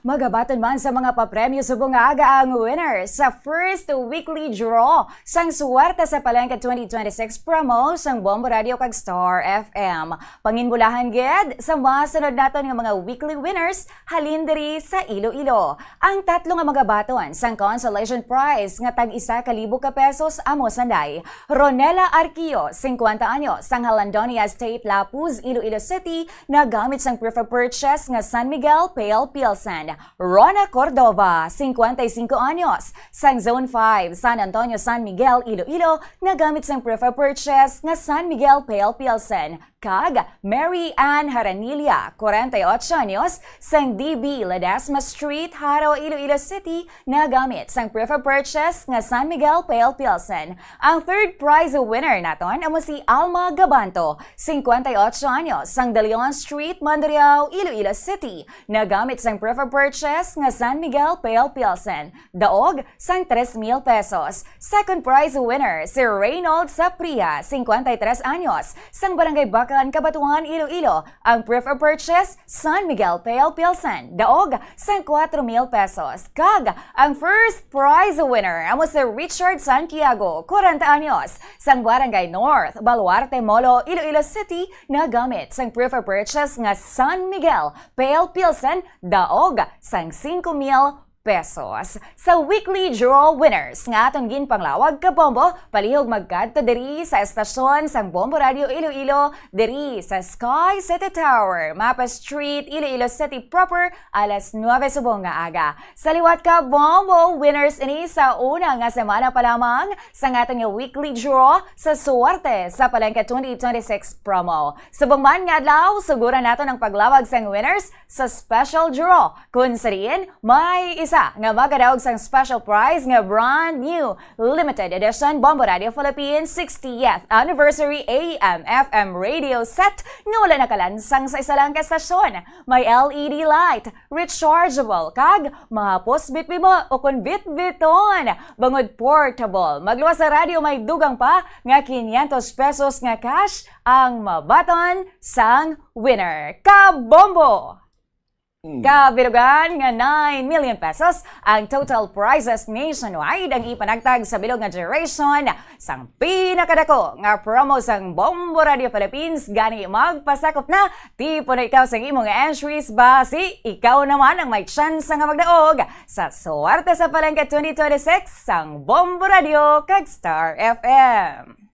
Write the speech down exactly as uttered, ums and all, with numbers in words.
Magabaton man sa mga papremyo subong nga aga ang winner sa first weekly draw sang Suwerte sa Palengke twenty twenty-six promo sang Bombo Radio kag Star F M. Panginbulahan gid sa masunod naton nga mga weekly winners halin diri sa Iloilo. Ang tatlo nga magabaton sang consolation prize nga tag isa ka libo ka pesos amo sanday: Ronela Arquio, singkwenta anyos, sang Halandonia Estate, Lapuz, Iloilo City, nagamit sang proof of purchase nga San Miguel Pale Pilsen. Rona Cordova, singkwenta y singko anyos, sang Zone five, San Antonio, San Miguel, Iloilo, nagamit sang proof of purchase nga San Miguel Pale Pilsen. Kag Mary Ann Haranilla, kwarenta y otso anyos, sang D B Ledesma Street, Jaro, Iloilo City, nagamit sang proof of purchase nga San Miguel Pale Pilsen. Ang third prize winner naton amo si Alma Gabanto, singkwenta y otso anyos, sang De Leon Street, Mandurriao, Iloilo City, nagamit sang proof of purchase nga San Miguel Pale Pilsen, daog sang tres mil pesos. Second prize winner si Reynold Sapria, singkwenta y tres anyos, sang Barangay Bacan, Cabatuan, Iloilo. Ang proof of purchase, San Miguel Pale Pilsen, daog sang kuwatro mil pesos. Kag ang first prize winner amo si Richard Santiago, kwarenta anyos, sang Barangay North, Baluarte, Molo, Iloilo City, nagamit sang proof of purchase nga San Miguel Pale Pilsen, daog sang singko mil pesos. Sa weekly draw winners nga aton ginpanglawag, kabombo, palihog magkadto diri sa estasyon sang Bombo Radio Iloilo, diri sa Sky City Tower, Mapa Street, Iloilo City proper, alas nuebe subong nga aga. Sa liwat, kabombo, winners ini sa una nga semana pa lamang sang aton nga weekly draw sa Suwerte sa Palengke twenty twenty-six promo. Subong man nga adlaw, suguran naton ang paglawag sang winners sa special draw, kun sa diin may isa nga magadaog sang special prize nga brand new limited edition Bombo Radio Philippines sixtieth Anniversary A M F M radio set nga wala nakalansang sa isa lang ka estasyon. May L E D light, rechargeable, kag mahapos bitbiton o kun bitbiton, bangod portable. Magluwas sa radyo, may dugang pa nga quinientos pesos nga cash ang mabaton sang winner. Kabombo! Mm. Kabilugan nga nine million pesos ang total prizes nationwide ang ipanagtag sa bilog nga duration sang pinakadako nga promo sang Bombo Radio Philippines. Gani, magpasakop na, tipon na ikaw sang imong entries, basi ikaw naman ang may tsansa nga magdaog sa Suwerte sa Palengke twenty twenty-six sang Bombo Radio kag Star F M.